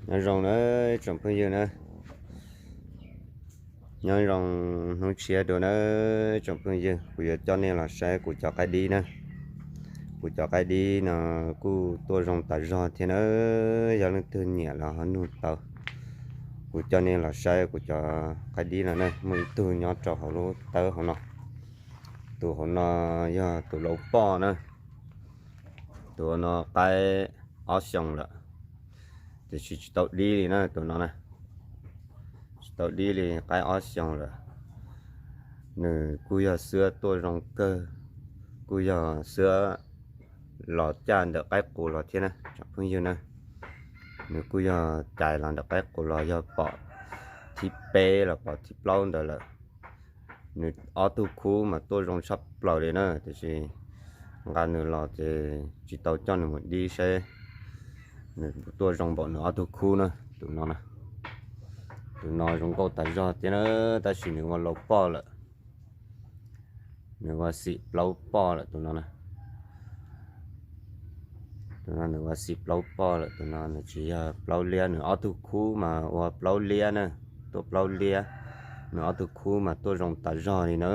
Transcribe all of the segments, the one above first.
Nyob zoo na tsoom phooj ywg na, nyob zoo hnub tshiab dua na tsoom phooj ywg, kuv yuav coj nej los saib kuv cov qaib dib na. Kuv cov qaib dib no kuj tuaj zoo tas zog thiab na, yog leej twg nyiam los ho nug tau. Kuv coj nej los saib kuv cov qaib dib no na, muaj ib tug nyob rau hauv lub tawb hauv no. Tus hauv no yog tus laus poj na, tus no qaib ob xyoos lawm, tiam sis tsis tau dib li na tus no na, tsis tau dib li, qaib ob xyoos lawm. Nws kuj yog xwab tuaj zoo kawg, kuj yog xwab los caj ntawm qaib qus los thiab na tsoom phooj ywg na. Nws kuj yog cais los ntawm qaib qus los, yog pom thib peb los pom thib plaub ntawd lawm. Nws ob tug khub mas tuaj zoo tshaj plaws li na, tiam sis nqa nws los ces tsis tau coj nws mus dib saib nws tuaj zoo npaum nws ob tug khub na. Tus no na, tus no zoo nkauj tas zog thiab na, tab sis nws ua laus poj lawm. Nws ua xim plaub poj lawm tus no na. Tus no nws ua xim plaub poj lawm, tus no nws tsis yog plaub liab, nws ob tug khub mas ua plaub liab na, tuaj plaub liab. Nws ob tug khub mas tuaj zoo tas zog li na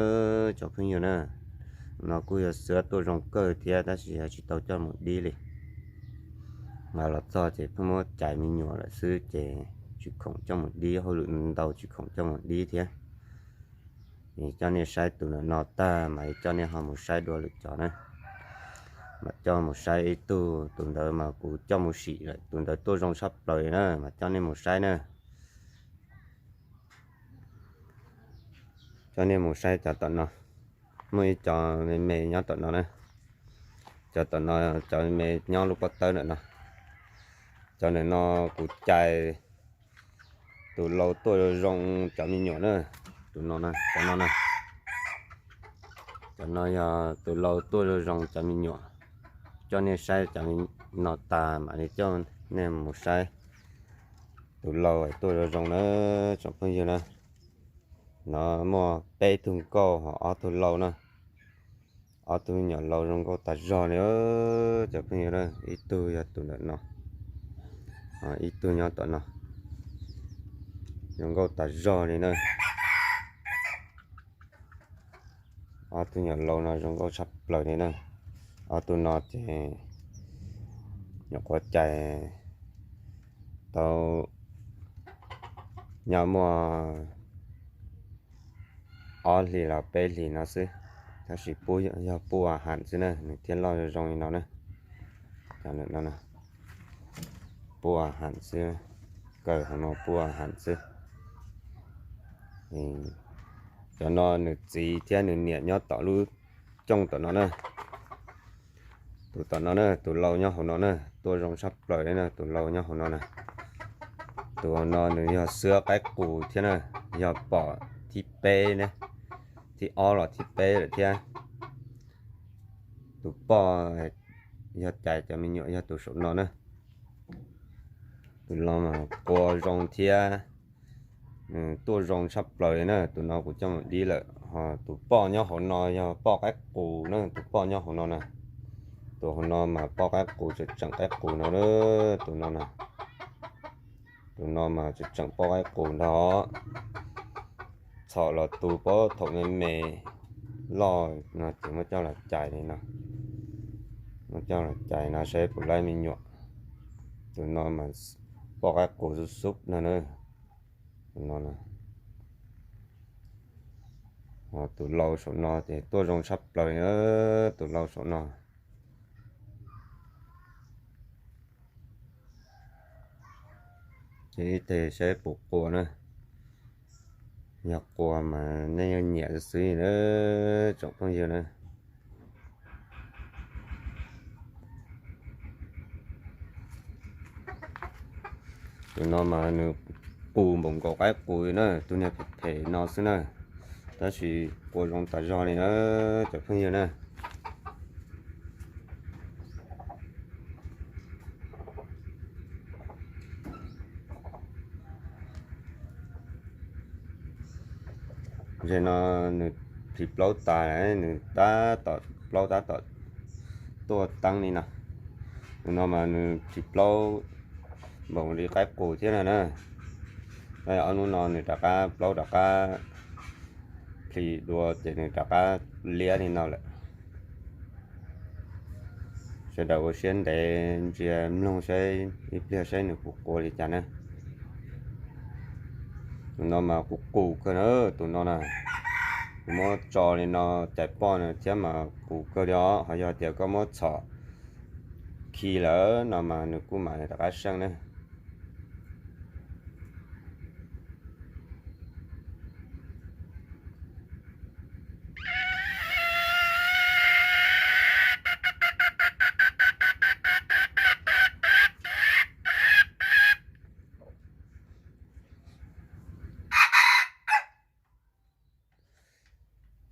tsoom phooj ywg na. No kuj yog xwab tuaj zoo kawg thiab tab sis yog tsis tau coj mus dib li. Nqa los txog ces pheej muab cais me nyuam lawm xwb ces tsis khoom coj mus dib, hauj lwm ntau tsis khoom coj mus dib thiab. Coj nej saib tus ntawm no tag mas coj nej ho mus saib dua lwm cov na. Mas coj mus saib ib tug, tus ntawd mas kuv coj mus sim lawm, tus ntawd tuaj zoo tshaj plaws li na, mas coj nej mus saib na. Coj nej mus saib cov tom no, muaj ib co me me nyob tom no na. Cov tom no, cov me me nyob lub pob tawb ntawm no. Cov ntawm no kuv cais tus laus tuaj zoo zoo cov me nyuam na. Tus no, cov no na, cov no yog tus laus tuaj zoo zoo cov me nyuam. Coj nej saib cov no tas mam li coj nej mus saib tus laus tuaj zoo zoo na tsoom phooj ywg na. No muaj peb tug nkauj ho ob tug laus na. Ob tug me nyuam laus zoo nkauj tas zog li cov phooj ywg na. Ib tug yog tus ntawm no, ib tug nyob tom no, zoo nkauj tas zog li na. Ob tug nyuam laus no zoo nkauj tshaj plaws li na. Ob tug no ces nyuam qhuav cais tau nyob muaj ob hlis los peb hlis no xwb, tab sis pub, yog pub a has xwb na nws thiaj loj zoo zoo li no na. Cov no pub a has xwb, kaw hauv no pub a has xwb. Cov no nws txiv thiab nws niam nyob tom lub cooj tom no na. Tus tom no na, tus laus nyob hauv no na, tuaj zoo tshaj plaws li na, tus laus nyob hauv no na. Tus hauv no nws yog xwab qaib qus thiab na, yog pom thib peb ne, thib ob los thib peb lawm thiab. Tus poj yog cais cov me nyuam yog tus saum no na. Tus laus mas qua zoo thiab, tuaj zoo tshaj plaws li na. Tus no kuv coj mus dib lawm, ho tus poj nyob hauv no yog poj qaib qus na, tus poj nyob hauv no na. Tus hauv no mas poj qaib qus, tseem tseem qaib qus no, tus no na. Tus no mas tseem tseem poj qaib qus ntag. Txhom los tu pab thaum me me, loj no ces muab coj los cais li no. Muab coj los cais no saib puas laib me nyuam. Tus no mas poj qaib qus xub xub no na. Tus no, tus laus saum no ces tuaj zoo tshaj plaws li na, tus laus saum no. Ces ib teg saib puas qua na. Yog qua mas nej yeej nyiam xwb na tsoom phooj ywg na. Tus no mas nws qus npaum nkaus qaib qus na, tus niag phem phem no xwb na, tab sis qua zoo tas zog li na cov phooj ywg na. Ze no nws thib plaub tas, nws tab tom plaub tab tom tuaj teeb li no. Tus no mas nws thib plaub Npaum li qaib qus thiab no na. Ob hnub no nws rov qab plaub rov qab plhis dua ces nws rov qab liab li no lawm. Sawv daws ua siab ntev ntsia mloog saib ib pliag saib nws puas qua li cas na. Tus no mas qus qus kawg na, tus no na. Kuv muab tso li no cais poj na thiab mas qus kawg li os. Ho yog tias koj muab txhom khi lawm no mas nws kuj mam rov qab seej na.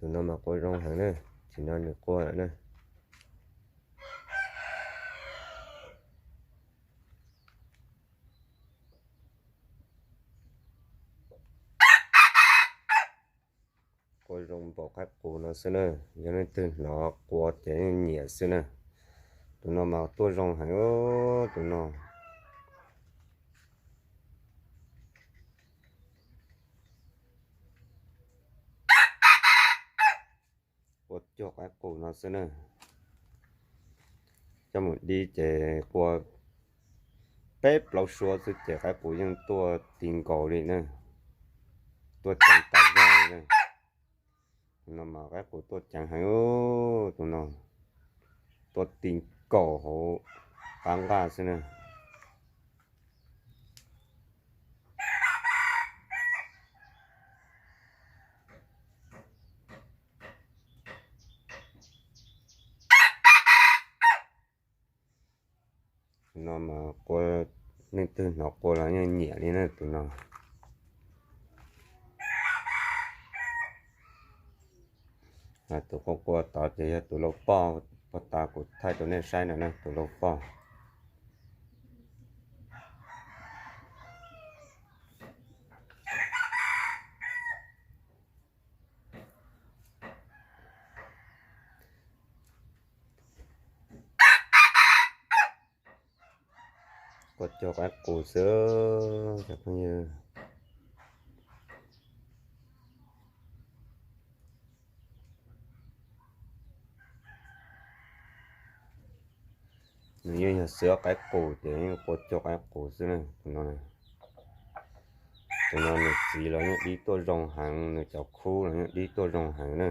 Tus no mas qua zoo heev na, tsis no nws qua lawm na. Qua zoo npaum qaib qus no xwb na, yog leej twg hnov qua ces yeej nyiam xwb na. Tus no mas tuaj zoo heev, tus no. Qua cuag qaib qus no xwb na. Coj mus dib ces qua peb plaub suab xwb ces qaib qus yeej tuaj ti nkaus li na, tuaj ceev tas zog li na. Tus no mas qaib qus tuaj ceev heev, tus no tuaj ti nkaus hauv qab nqaj xwb na. No mas qua, leej twg hnov qua los yeej nyiam li na tus no. Tus qua qua tod ces yog tus lau poj, pog tas kuv thaij rau nej saib no na, tus lau poj. Qua cuag qaib qus xwb cov phooj ywg. Nws yeej yog xwb qaib qus ces yeej qua cuag qaib qus xwb na. Tus no, tus no nws txiv los yeej dib tuaj zoo heev, nws cov khub los yeej dib tuaj zoo heev na.